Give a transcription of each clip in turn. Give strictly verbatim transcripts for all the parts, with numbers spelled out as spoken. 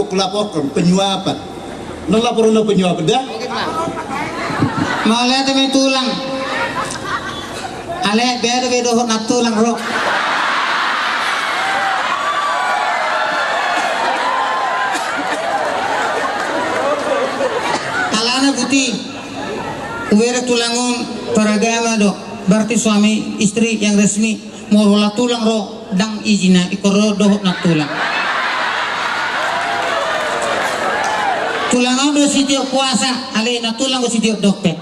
Kulaporkan penyuapan. Nang laporan penyuapan da. Mauliate ma tulang. Ale, beda be dohot nantulang ro. Alana buti. Uberek tulang on paragama do. Berarti suami istri yang resmi. Molo holan tulang ro, ndang izin na ingkon ro dohot nantulang. Tulang on do sitiop puasa, ale nantulang do sitiop dope.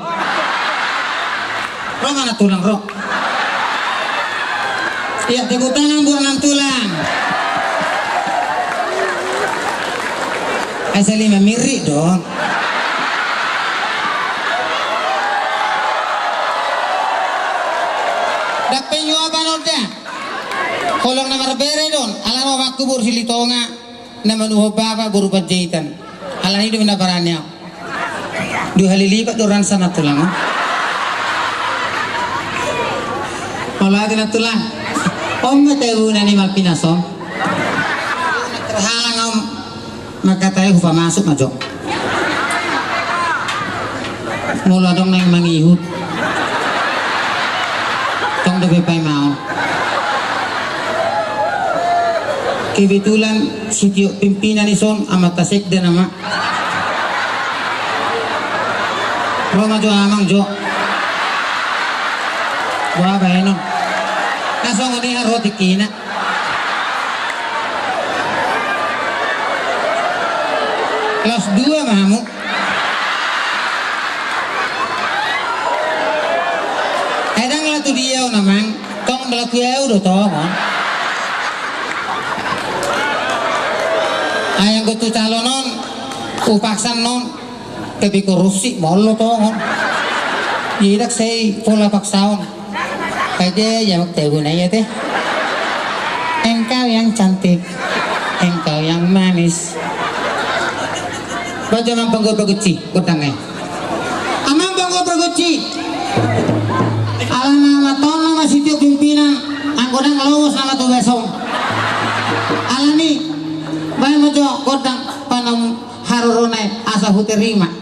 Ro ma nantulang ro. Ia, tepuk tangan buat nantulang. Ai sali mamirri dong. Ndang penyuapan on da. Holong na marbere do on, ala ro ma ahu boru Silitonga, na manuhor bapa boru Panjaitan. Alani do na barani ahu. Dua hali lipat do ransa nantulang on. Mauliate nantulang. On ma tabuna ni Malvinas on. Terhalang ahu. Mangkatai hupamasuk ma jo. Molo adong naeng mangihut, tong dope paimaon. Kebetulan sitiop pimpinan i son amanta sekda nama. Ro ma jo amang jo. Boha baenon. Na songon i harotik ina. Kelas dua ma hamu. Ai ndang laho tu dia on amang, tong laho tu ahu do tongon. Ai anggo tu calon on, hupaksa non, tapi korupsi molo tongon. Jadi ndang sai pola paksaon. Pada ya waktu guna ya teh. Engkau yang cantik, engkau yang manis. Baca amang panggo paguci, kutang eh. Amang panggo paguci. Alana matono masih tiup pimpinan, anggo ndang lowos nama tu besong. Alani, bae mojo kutang panam harorona asa huterima.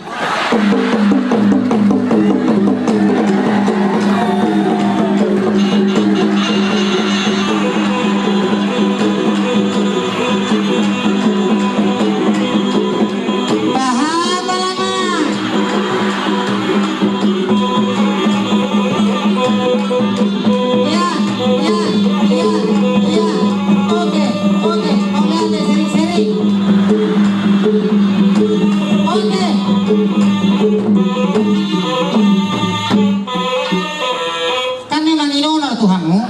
Oke, oke, mauliate, sering-sering. Oke. Kan memang inona tu hamu.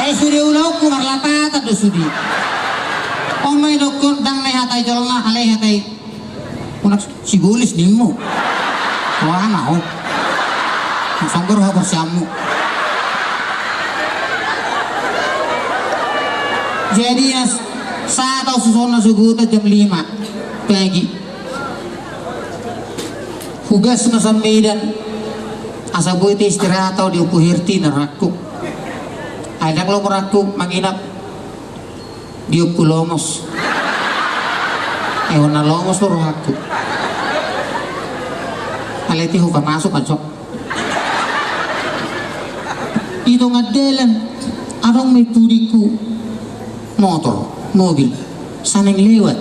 Eh, sude ulaonku marlapatan do sude. On ma idokkon ndang na ihatai jolma, alai ihatai. Unang sibolis nimmu. Wah, mau. Songgor habar siammu. Jadi, nas, saat au susona subuta jam lima pagi. Hugas ma sambidan. Asa boi te istirahat au di Ompu Herti na rohangku. Ai ndang lomo rohangku manginap di Ompu Lomos. Eh, hona Lomos do rohangku. Alai te hupamasuk ma jo. I tonga dalan adong ma i pudingku motor, mobil, sanaeng lewat.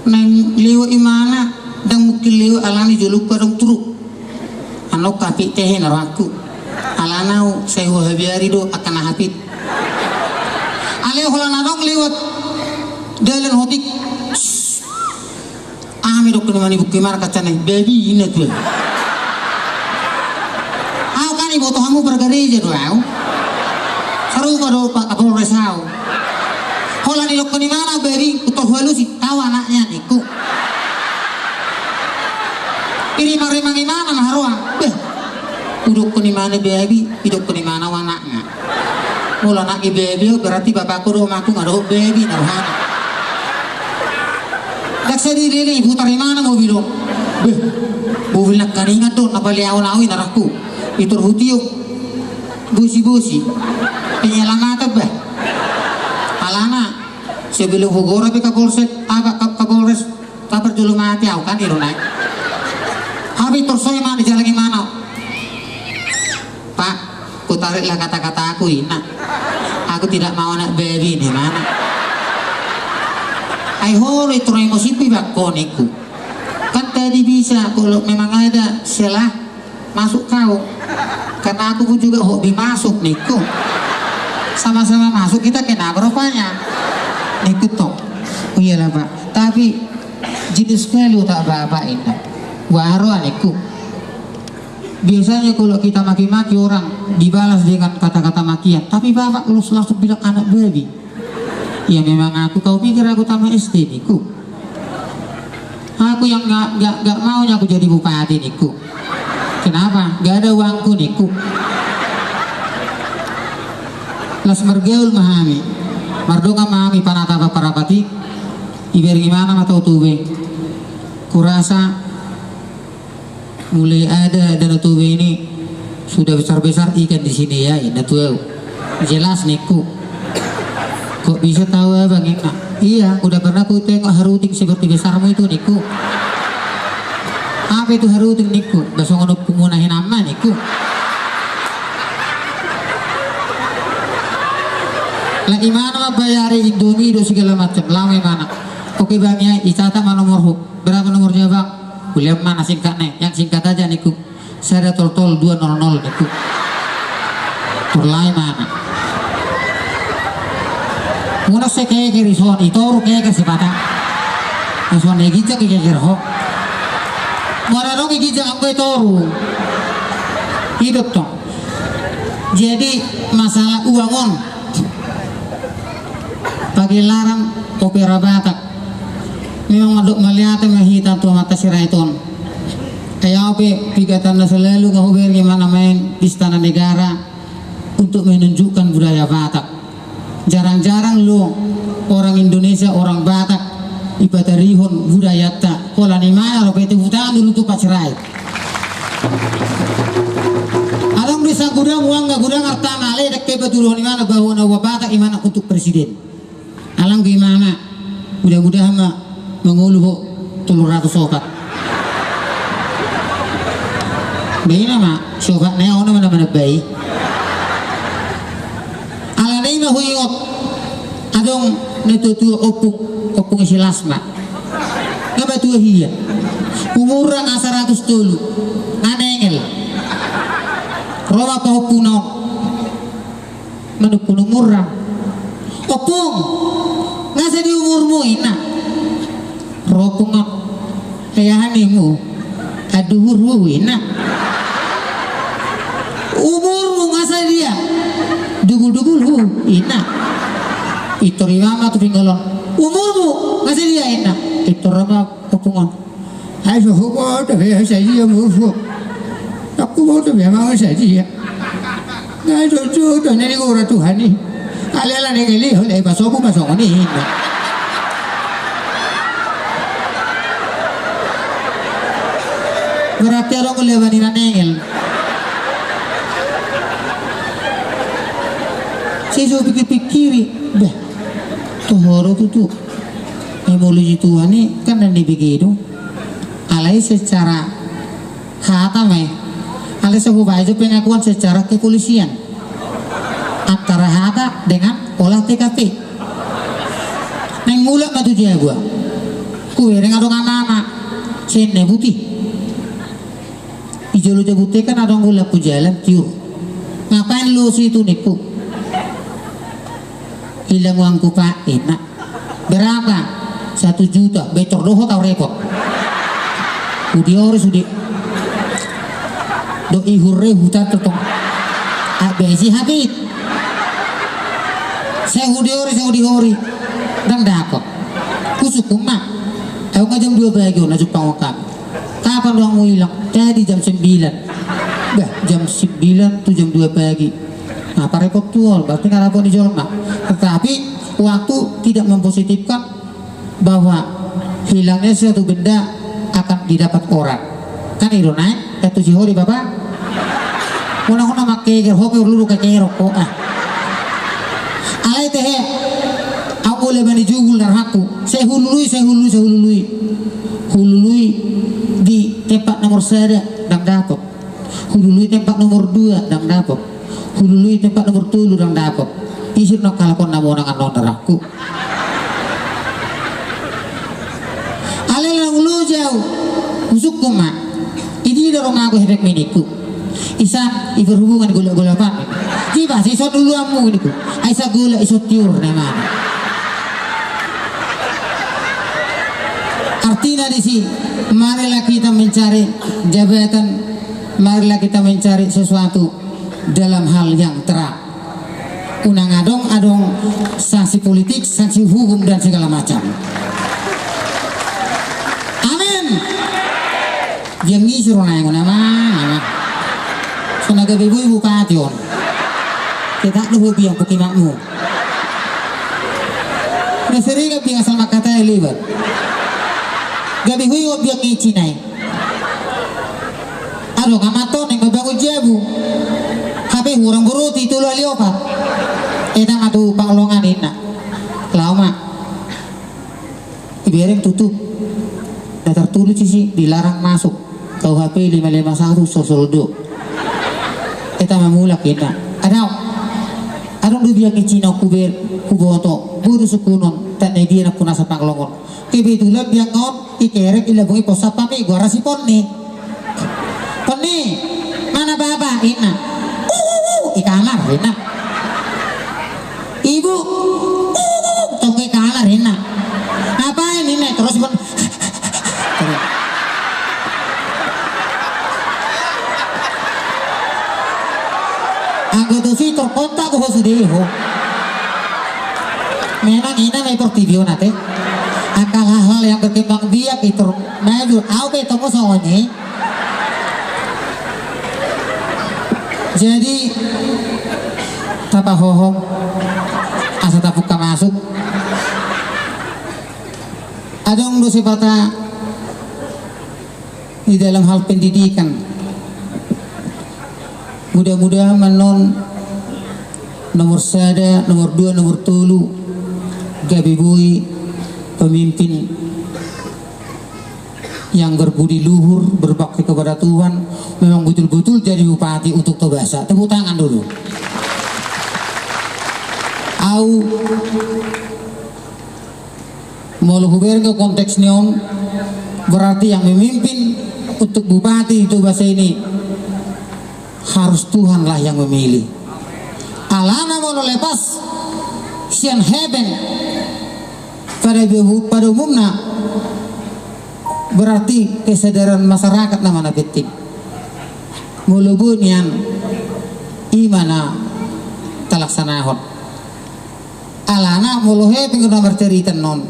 Naeng lewat imana, ndang mungkin lewat alani jolongku adong truk. Annon hapit tehe na rohangku. Alana au sai huhabiari do angka na hapit. Alai holan adong lewat dalan hotik. Aha ma idokkon imana, ibukke imana kacana i, babi ninna tu ahu. Au kan iboto hamu pargareja do au. Sarupa do Pak Kapolres au. Holan idokkon imana babi, hutor hualusi, tahu anaknya ningku. Irimang-rimang imana ma haroa. Beh. Hudokkon imana babi, idokkon imana au anakna. Molo anak i babi, berarti bapakku do omakku nga dohot babi na rohana. Ndang sai dilele, iputar imana mobil on. Beh, mobil nangkaningan do na paleaon au i na rohangku. Itor hutiop bosi-bosi. penyelamatan bah. Alana sebelum hugora pe Kapolsek, apa, Kap-, Kapolres, kabar jolo mate au kan, i do na i. Habis torus ima dijalangi mana. Pak, kutariklah kata-kataku, inna. Aku tidak mau anak babi ini, mana. Ai holo i torus ima sipi bakko ningku. Kan tadi bisa, kalau memang ada celah, masuk kau. Karena aku pun juga hobi masuk, ningku. Sama-sama masuk kita, kenapa rupanya? Ningku tong. Oh iyalah, Pak. Tapi jenis sekali otak Bapak ini. Waro, ningku. Biasanya kalau kita maki-maki orang, dibalas dengan kata-kata makian. Tapi Bapak langsung, langsung bilang anak babi. Ya memang aku, kau pikir aku tamat S D, ningku. Aku yang nggak, nggak, nggak maunya aku jadi bupati, ningku. Kenapa? Nggak ada uangku, ningku. Las margaul ma hami. Mardongan ma hami panatapan parapati. Ibereng imana ma tau tu be. Kurasa mulai ada Danau Toba ini, sudah besar-besar ikan di sini ya, inna tu au. Jelas, ningku. Kok bisa tahu, Abang, inna? Iya, udah pernah ku tengok haruting seperti besarmu itu, ningku. Apa itu haruting, ningku? Bah songon ompungmuna hinan ma, ningku. Lah imana mambayari Indomie do segala macam, laho ma imana. Oke Bang ya, icatat ma nomorhu. Berapa nomornya, Bang? Kulean ma na singkatna i, yang singkat aja, ningku. Sada tol tol dua nol nol, ningku. Torus laho imana. Muna se keker i son, i toru keker sipata. Na son i ginjang i keker ho. Muna adong i ginjang anggo i toru. I do tong. Jadi masalah uang on. Pagelaran Opera Batak. Memang mandok mauliate ma hita tu Amanta Sirait on. Ai au pe pigatanna selalu nga hubereng imana main di Istana Negara untuk menunjukkan budaya Batak. Jarang-jarang lo orang Indonesia, orang Batak dipatarihon budayanta. Holan imana ro pe tepuk tangan dulu tu Pak Sirait. Adong do i sagudang uang, nga godang artana, alai dengke patuluhon imana bahwa na uang Batak imana untuk presiden. Alai anggo imana, mudah-mudahan ma mangolu ho tolu ratus opat. Bah ima ma, siopat na i, on ma na manambai. Alana i ma huingot, adong na tua-tua, ompung, ompung si Lasma. Nga matua hia. Umurna nga saratus tolu. Nga nengel. Ro ma pahompungna on. Manungkun umurna. Ompung, nga sadia umurmu, inna. Ro ompung on. Ai aha ninmu? Anduhurhu, inna. Umurmu nga sadia? Dugul-dugulhu, inna. Pintor ima ma tu pinggol on. Umurmu nga sadia, inna. Pintor ma ompung on. Ai so huboto be au sadia umurhu. Ndang huboto be au sadia. Nga jotjot do na nigora Tuhan i. Alai ala nengel i, holan i pasobu ma songon i, inna. Berarti adong leban ni na nengel. Sai so pikir-pikiri, bah, toho do tutu. Ai molo di Tuhan i kan na nibege do. Alai secara hata ma i. Alai sai hubaen jo pengakuan secara kepolisian. Antara hata dengan olah T K P. Naeng mulak ma tu jabu au. Hubereng adong amang-amang. Sian na buti. Di jolo jabu te kan adong lampu jalan, tiur. Ngapain lu situ, ningku. Hilang uangku, Pak, inna. Berapa? Satu juta. Pintor dohot au repot. Hudiori sude. Dohot ihur re huta totong. Abisi habit. Sai hudiori, sai hudiori. Ndang dapot. Husungkun ma. Au nga jam dua pagi on na jumpang hami. Kapan uangmu hilang? Tadi jam sembilan. Bah, jam sembilan tu jam dua pagi. Nah, parepot tu on, berarti nga dapot ni jolma. Tetapi waktu tidak mempositifkan bahwa hilangnya suatu benda akan didapat orang. Kan i do na i, kan tu si hori bapa. Hona-hona mangkeker, ho pe urluru keker ho, ah. Alai tehe, au molo bani jugul na rohangku, sai hulului, sai hulului, sai hulului. Hulului di tempat nomor sada, ndang dapot. Hulului tempat nomor dua, ndang dapot. Hulului tempat nomor tolu, ndang dapot. Ise do na halakoon na monang annon na rohangku. Alai laho loja au. Husungkun ma. Idia do rohangku, hepeng ma ningku. Isa, i berhubungan golap-golapan. Jiba, si son dulu amu ningku. Ai sa golap, i son tiur na mana. Artina disi, marilah kita mencari jabatan, marilah kita mencari sesuatu dalam hal yang terang. Unang adong-adong sanksi politik, sanksi hukum, dan segala macam. Amin. Biang ni suru naeng on, amang, amang. So na gabe boi bupati on. Ketak do ho biang puki makmu. Na sering gabe biang asal makatai libat. Gabe hui biang ni Cina i. Adong amanta on naeng mambangun jabu. Hape hurang boroti tolu hali opat. Eda ma tu panglongan inna. Laho ma. Ibereng tutup. Na tartulis isi dilarang masuk. K U H P lima lima satu so soldo. Eda ma mulak inna. Adong. Adong do biang ni Cina on huboto. Boi do sungkunon. Tanda dia na punasa panglongan. Kebetulan biang on. Ikerek i labung i pos satpam i, goarna si Ponni. Ponni, mana baba? Inna. Uh, uh, uh, i kamar, inna. Ibu, uh, uh, uh, tong i kamar, inna. Ngapain, inna? Terus i Ponni. Anggo tusi terkontak ho sude ho. Memang inna ma i portibi on ate. Angka hal-hal yang berkembang biak itu maju. Au pe tong songon i. Jadi tapahohom asa tabuka masuk. Adong do sipata di dalam hal pendidikan. Mudah-mudahan ma annon nomor sada, nomor dua, nomor tolu gabe boi pemimpin yang berbudi luhur, berbakti kepada Tuhan, memang betul-betul jadi bupati untuk Tobasa. Tepuk tangan dulu. Au Molo hubereng konteks ni on, berarti yang memimpin untuk bupati di Tobasa ini harus Tuhanlah yang memilih. Alana molo lepas sian hepeng pada, pada umumna, berarti kesadaran masyarakat nama na penting. Molo boi nian, i ma na talaksanahon. Alana molo hepeng do na marcarita annon,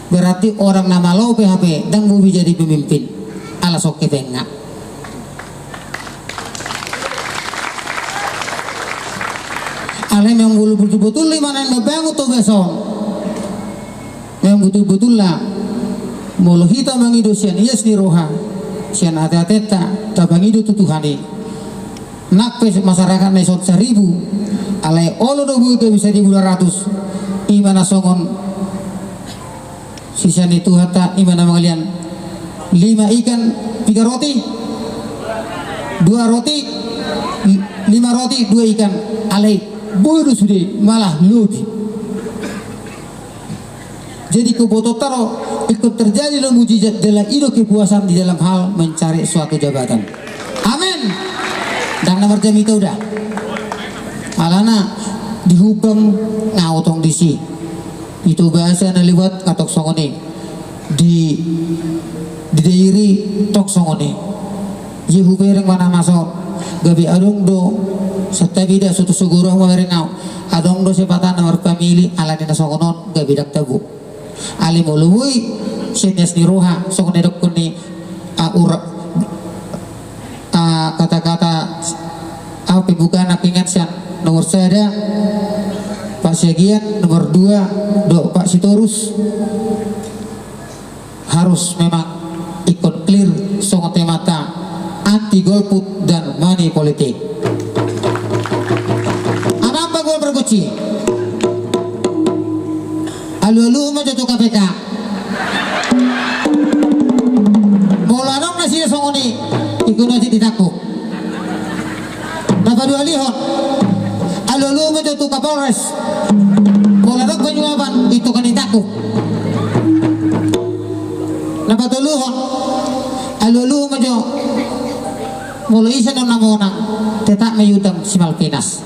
berarti orang na malo pe hape ndang boi jadi pemimpin. Ala songon hepengna. Alai memang molo betul-betul i ma na mambangun Tobasa on. Memang betul-betul lah. Molo hita mangido sian ias ni roha, sian ate-ateta, tapangido tu Tuhan i. Nang pe masyarakat na dison saribu, alai olo do boi gabe saribu dua ratus. I ma na songon sisa ni Tuhanta, i ma na mangalian lima ikan, piga roti, dua roti, li-, lima roti, dua ikan, alai boi do sude, malah lobi. Jadi kebototan do, ingkon terjadi do mujizat jala i do kepuasan di dalam hal mencari suatu jabatan. Amin. Ndang na marjamita uda. Alana di Humbang nga tong disi. Di Tobasa na liwat nga tong songon i. Di, di Dairi tong songon i. Jadi hubereng ma na masa on. Gabe adong do, santabi da, so tung so guru au mamereng au. Adong do sipata na marpamili, alani na songon on, gabe ndang tabo. Alai molo boi sian ias ni roha, songon na nidokkon ni, ah, ura-, ah, kata-kata, ah, pembukaan na ingan sian nomor sada, Pak Siagian, nomor dua, do Pak Sitorus. Harus memang ingkon clear songon temata anti golput dan money politik. Amang Panggual Pargonsi. Alualuhon ma jo tu K P K. Molo adong nasida songon i, ingkon otik ditangkup. Na paduahalihon, alualuhon ma jo tu Kapolres. Molo adong panyuapan, ingkon ditangkup. Na patoluhon, alualuhon ma jo, molo ise annon na monang, tetap ma iundang si Malvinas.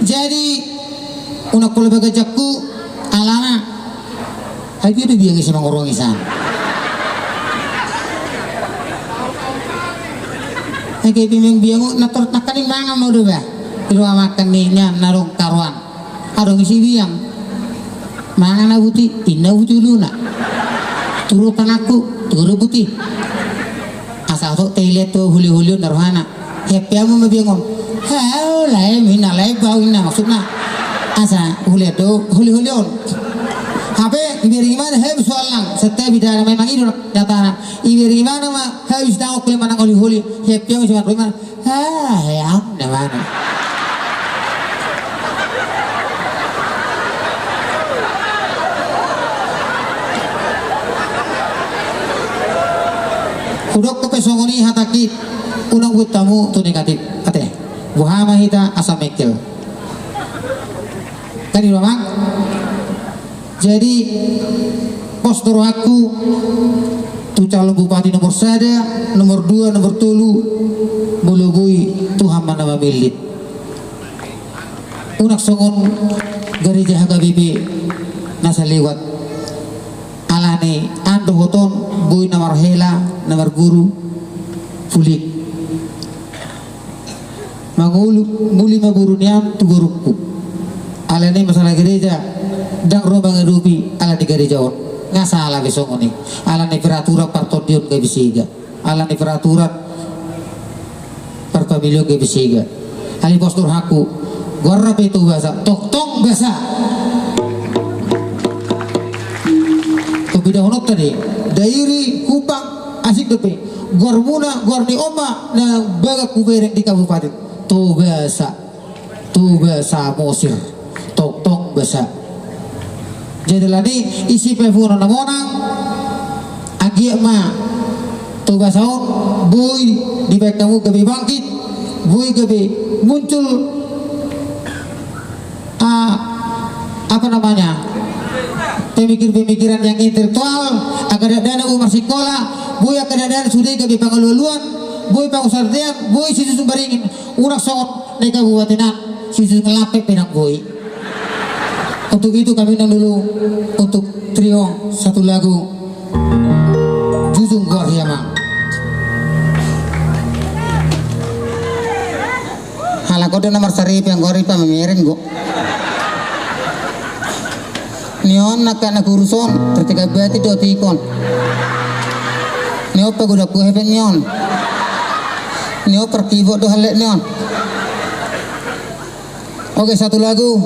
Jadi, unang pola baganjangku, alana. Ai dia do biang ise mangorong isan. Ai dia biang, biang, na tor nangkaning mangan ma do bah. Di ruang makan ni nian na adong karoan. Adong isi biang. Mangan na buti, inna buti uluna. Turu panganku, turu buti. Asa tok tailet tu hulihuli on na rohana. Hepe amu ma biang on. Hau lae mina lae bau inna maksudna. Asa huliat do hulihuli on. Hape iberi imana habis wallang. Setiap idana memang ido datana. Iberi imana ma habis dangok kule manang hulihuli. Hepe amu siman rumah. Ah, ya, na mana? Hudok pe songon i hatangki, unang buat hamu tu negatif. Ate, boha ma hita asa mengkel. Kan i do amang? Jadi, pos do rohangku tu calon bupati nomor sada, nomor dua, nomor tolu, molo boi Tuhan ma na mamillit. Unang songon gareja H K B P na salewat. Alani an dohot on boi na marhela, na marguru, pulik. Mangolu, muli ma boru nian tu borungku. Alani masalah gareja, ndang ro mangadopi alani gareja on. Nga sala be songon i. Alani peraturan partondion gabe sega. Alani peraturan parpamilion gabe sega. Alani pos do rohangku. Goarna pe Tobasa, tongtong basa. Pembedahononta do i. Dairi, Kupang, asing dope. Goarmuna, goar ni on ma na bagas hubereng di kabupaten. Tobasa. Toba Samosir. Tongtong basa. Jadi alani i, ise pe hamu na monang, anggiat ma Tobasa on boi dibaen hamu gabe bangkit, boi gabe muncul, ah, apa namanya, pemikir-pemikiran yang intelektual, angka dakdanak boi marsikola, boi angka dakdanak sude gabe pangalualuan, boi pangusadean, boi sisusun baringin, unang songon na i kabupaten an, sisusun lape pe ndang boi. Untuk itu kami undang dulu untuk trio satu lagu, Jujung Goar Hiamang. Halak on do na marsaripe, anggo ari pamamereng do. Ni on angka na kurus on, tertika bati do tikon. Ni on pagodangku hepeng ni on. Ni on parkibot do hallet ni on. Oke, satu lagu.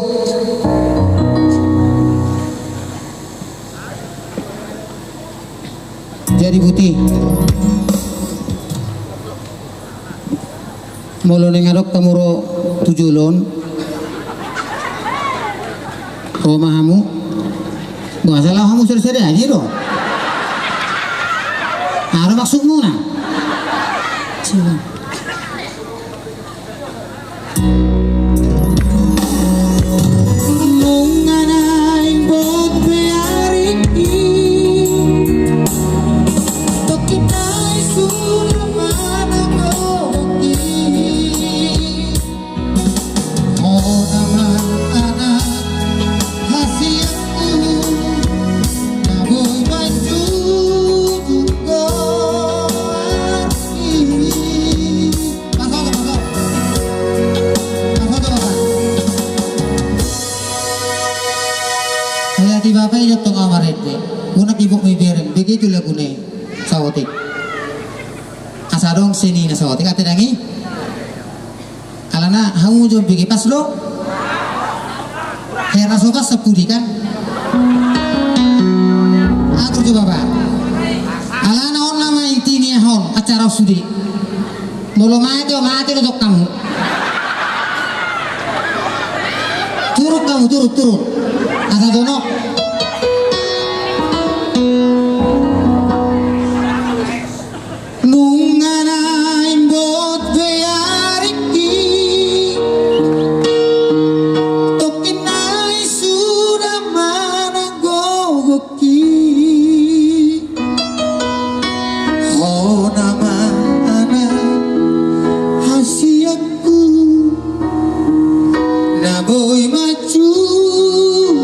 Jadi buti. Molo naeng adong hamu ro tu jolo on, ro ma hamu. Boasa laho hamu sada-sada aja do. Aha do maksudmuna? Nunga naeng bot be ari i, tongkin na i suda manang obat i. Hona ma anak hasianku, na boi manjujung goar i. Pasoto, pasoto. Pasoto, Bapak. Hati Bapak i do tong marende. Unang ibot ma ibereng, begitu laguna i. Saotik. Asa adong seni na saotik, ate dang i? Alana hamu jo bege pas do. Hera so pas sapudi kan. Atur jo Bapak. Alana on nama inti ni aha on, acara on sude. Molo mate, o mate do tong hamu. Kamu turun, turun. Asa dono. Nunga na imbot be ariki, tongkin nai suda manang gogoki. Ho nama anak hasianku, na boi manjujung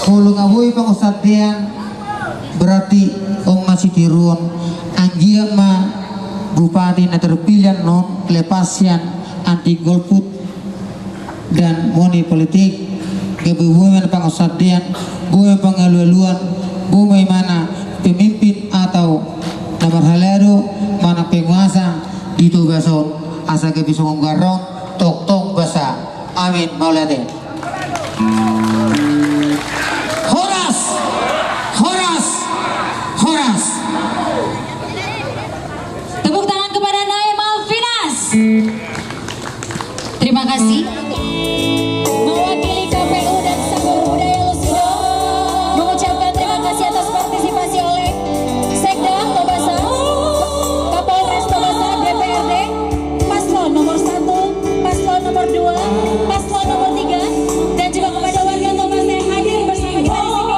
Molo nga boi pangunsandean, berarti on ma sitiruon. Anggiat ma bupati na terpilih annon lepas sian anti golput dan money politik. Gabe boi ma na pangunsandean, boi ma pangalualuan, boi ma imana pemimpin atau na marhalado manang penguasa di Toba on, asa gabe songon garon tongtong basa. Amin. Mauliate. Horas! Horas! Horas! Tepuk tangan kepada Nae Malvinas. Terima kasih. Mewakili K P U dan Sanggar Budaya Lusida mengucapkan terima kasih atas partisipasi oleh Sekda Tobasa, Kapolres Tobasa, D P R D, Paslon nomor satu, Paslon nomor dua, Paslon nomor tiga, dan juga kepada warga Tobasa yang hadir bersama kita di sini,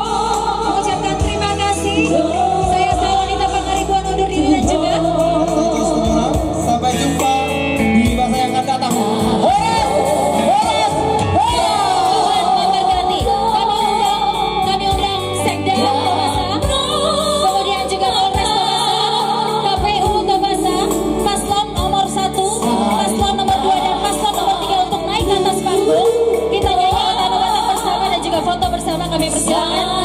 mengucapkan terima kasih. Saya Salonita Pangaribuan undur diri dan juga Sampai jumpa di masa yang akan datang. Horas! Horas! Horas! Tuhan memberkati. Kami undang, kami undang Sekda Tobasa, kemudian juga Polres Tobasa, K P U Tobasa, Paslon nomor satu, Paslon nomor dua, dan Paslon nomor tiga untuk naik ke atas panggung. Kita nyanyi Tano Batak bersama dan juga foto bersama, kami persilakan.